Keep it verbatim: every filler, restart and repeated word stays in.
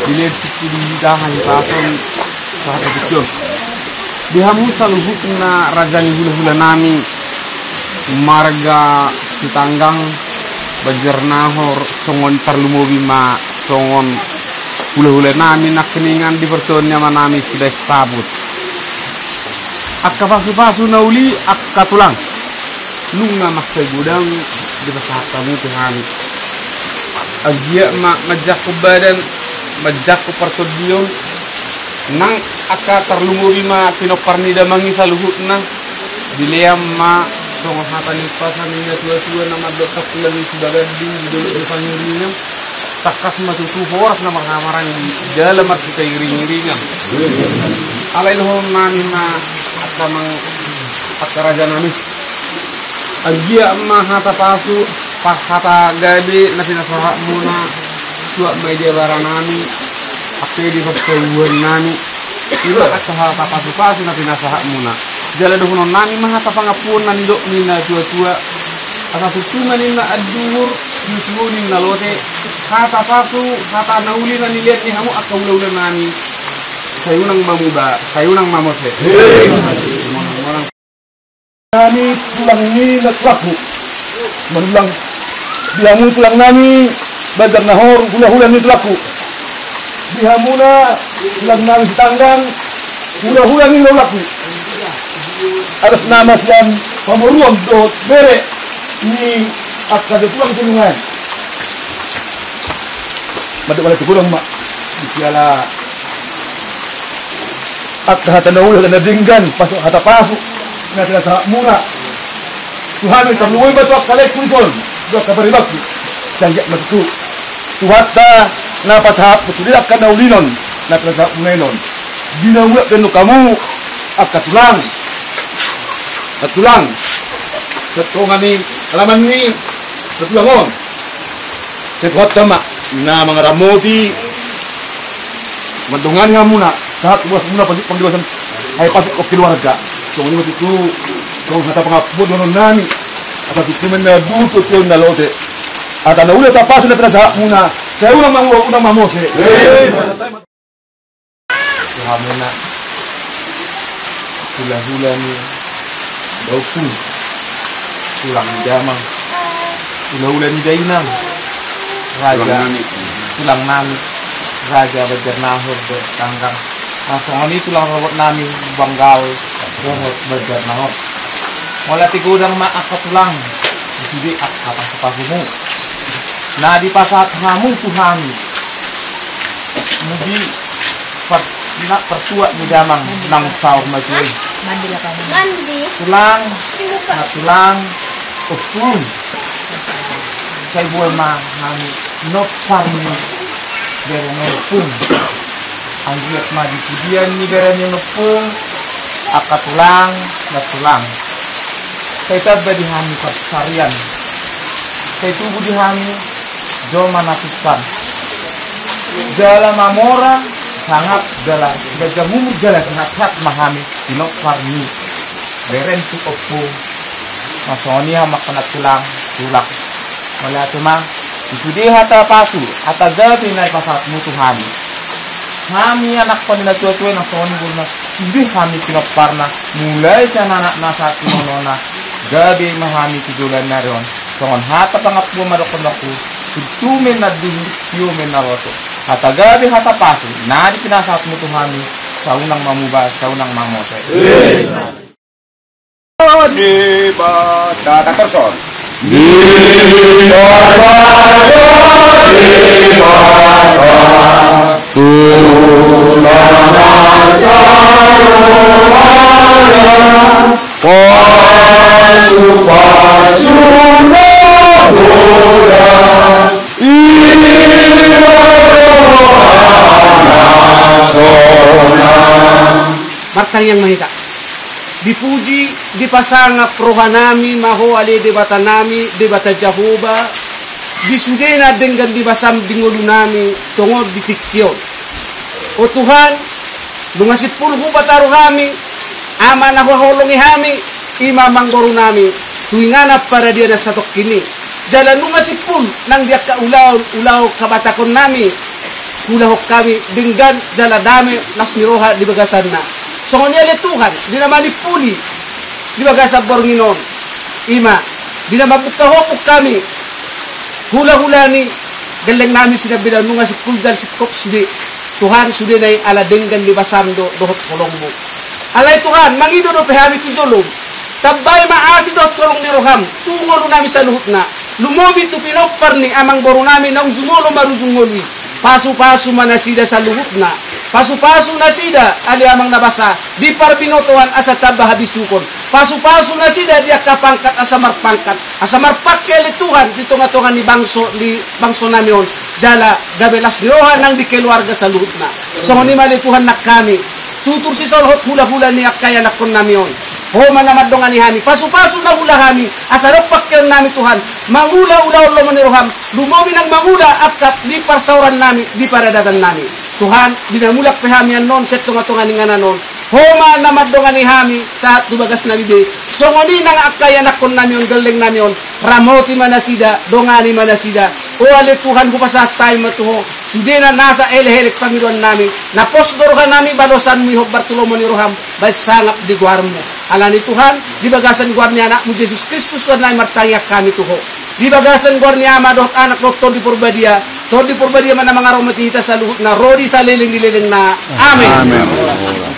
Dilehon tingki di tangan ni pason sahat di tingki on. Di hamu saluhutna raja ni hulahulanami, marga Sitanggang, Banjarnahor, songon tarlumobi ma songon hulahulanami nangkiningan di portibi on ni amanami Sidaeng Sabut. Angka pasupasu na uli, angka tulang. Nunga mansai godang dipasahat hamu tu hami. Anggiat ma manjangkon badan, manjangkon partondion, nang angka tarlumobi ma pinompar ni damang i saluhutna, dilehon ma songon hata ni umpasa ni natuatua na mandok: Sampulan ni Sibaganding di dolok ni Pangiringan, tangkas ma tutu horas na marhahamaranggi, jala marsitairingiringan. Alai dohononnami ma angka amang, angka rajanami. Anggiat ma hata pasu, pa-, hata gabe na pinasahatmuna, suhat ma i di abaranami, angka i di parsabuhonnami. Ima angka hata pasupasu na pinasahatmuna. Jala dohononnami ma hata pangampuon na nidok ni natuatua. Asa tutu ma ninna anduhur, suhut ninna lote. Hata pasu, hata na uli na nilehon ni hamu angka hulahulanami. Sai unang mamuba, sai unang mamose. Hei. Nami tulang ni natulangku. Manulang. Di hamu tulangnami, Banjarnahor, hulahula ni tulangku. Di hamuna tulangnami Sitanggang, hulahula ni hulahulangku. Atas nama sian pamoruon dohot bere ni angka dua tulang tu nunga. Madok ma na tu godang ma. Di siala angka hata na uli, hata na denggan, pasu, hata pasu na pinasahatmuna tu hami, tarlumobi ma tu angka laengku dison, tu angka paribangku. Sai anggiat ma tutu Tuhanta na pasahat tu dia angka na uli on na pinasahatmuna i on. Di na mulak pe annon hamu angka tulang, angka tulang, tonga ni alaman ni angka tulang on. Sai Tuhanta ma na mangaramoti, mandongani hamuna, sahat tu boasmuna, panggi-, panggibasan ai pasu tu keluarga. Songon i ma tutu, songon hata pangampuon dohononnami. Asa tutu ma ninna anduhur, tutu ma ninna lote. Hata na uli, hata pasu na pinasahatmuna. Sai unang mamu-, unang mamose. Amen. Tu hamuna hulahula ni daompung, tulang ni damang, hulahula ni dainang, raja, tulang nami, tulang nami, raja Banjarnahor dohot Sitanggang. Nah, songon i tulang rorobotnami Banggaol dohot Banjarnahor. Mauliate godang ma angka tulang, di sude angka pasupasumu na dipasahat hamu tu hami. Muji par-, na partua ni damang nang saur matua i. Tulang, na tulang, ompung. Sai boi ma hami pinompar ni bere ni ompung. Anggiat ma di pudian ni bere ni ompung, angka tulang, na tulang. Sai tamba di hami parsarian. Sai tubu di hami jolma na suksan. Jala mamora sangap, jala ganjang umur, jala sehat-sehat ma hami pinompar ni bere ni ompung. Songon i ma angka na tulang, tulang. Mauliate ma, di sude hata pasu, hata gabe na dipasahatmu tu hami. Hami anak ni natuatua i nang songon i boruna, sude hami pinomparna, mulai sian anakna sahat tu nonona, gabe ma hami tu joloan ni ari on. Songon hata pangampuon ma dohononku, tutu ma ninna anduhur, tio ma ninna lote. Hata gabe, hata pasu na dipinasahatmu tu hami, sai unang mamuba, sai unang mamose. Debata, tatorson. Debata, Debata, Tuhan saluhutna, pasu-pasu na godang, i ma rohana sonang. Martangiang ma hita. Dipuji, dipasangap rohanami ma Ho ale Debatanami, Debata Jahowa, di sude na denggan di basam di ngolunami, tongon di tingki on. O Tuhan, nunga simpul hupataru hami, Ama na huhaholongi hami, i ma amangborunami, tu inganan paradianan satongkin i. Jala nunga simpul nang di angka ulaon, ulaon habatahononnami, Hulahon hami denggan jala dame las ni roha di bagasanna. Songon i ale Tuhan, di na manimpuli di bagasan borngin on, i ma di na mambuka hopuk hami hulahula ni gelleng nami sinambedan nunga singkul jala singkop sude. Tuhan, sudena i ala denggan ni basam do dohot holongmu. Alai Tuhan, mangido dope hami tu jolom. Tambai ma asi dohot holong ni roham tu ngolu nami saluhutna. Lumobi tu pinompar ni amangboru nami naung jumolo marujung ngolu i. Pasupasu ma nasida saluhutna. Pasupasu nasida ale amang na basa di parbinotoan asa tamba habisukon. Pasupasu nasida di angka pangkat asa marpangkat, asa marpangke ale Tuhan di tongatonga ni bangso, di bangso nami on. Jala gabe las ni roha nang di keluarga saluhutna. Songon i ma ale Tuhan nang hami tutur sisolhot hulahula ni angka ianakhon nami on. Ho ma na mandongani hami, pasupasu na hula hami asa adong pangkeon nami Tuhan, mangula ulaon lomo ni roham, lumobi nang mangula angka di parsaoran nami, di paradatan nami. Tuhan, di na mulak pe hami annon sian tongatonga ni inganan on, ho ma na mandongani hami sahat tu bagas nami be. Songon i nang angka ianakhon nami on, gelleng nami on, ramoti ma nasida, dongani ma nasida. O ale Tuhan, hupasahat hami ma tu ho sudena nasa elekelek pangidoan nami. Na pos do roha nami balosanmu i hombar tu lomo ni roham, baen sangap di goarmu. Alani Tuhan, di bagasan goar ni Anakmu Jesus Kristus Tuhan nami martangiang hami tu ho. Di bagasan goar ni Ama dohot Anak dohot Tondi Porbadia. Tondi Porbadia ma na mangaromoti hita saluhutna ro di saleleng ni lelengna. Amen. Amen.